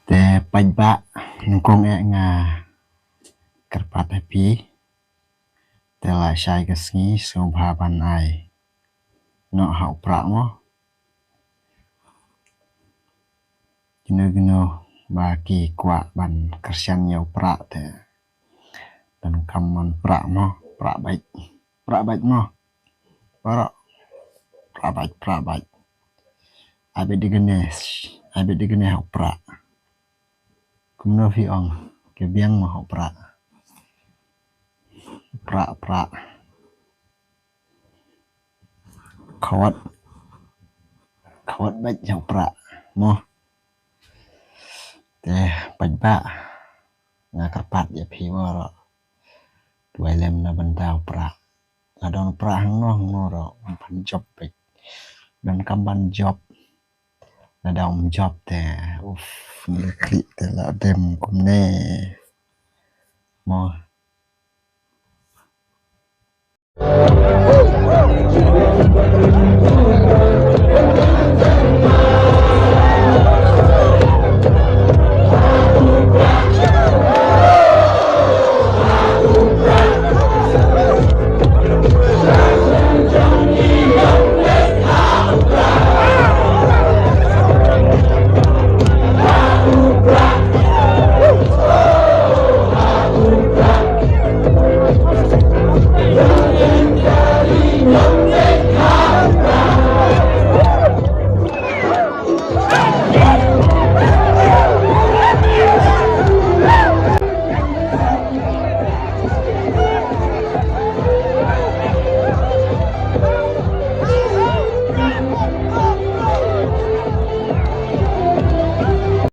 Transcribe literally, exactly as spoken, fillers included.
Te paidbah, nyngkong eh nga kyrpad ha phi. Te la shai ka sngi, sngewbha ban ai noh ha u Prah mo. Kino kino ba ki kwah ban kyrshan ïa u Prah te donkam ban Prah mo, Prah beit, Prah beit mo. Baroh Prah beit, Prah beit. Ai beit da kane, ai beit da kane ha u Prah. Kumno phi ong, ka biang mo ha u Prah? Prah, Prah. Khawat, khawat beit ha u Prah mo. Te paidbah, nga kyrpad ïa phi baroh, duwai lem na bynta u Prah. Lada u Prah hangno hangno ruh, ban jop beit. Donkam ban jop. Lada um jop te, uf, ngi khlieh te la dem kumne mo.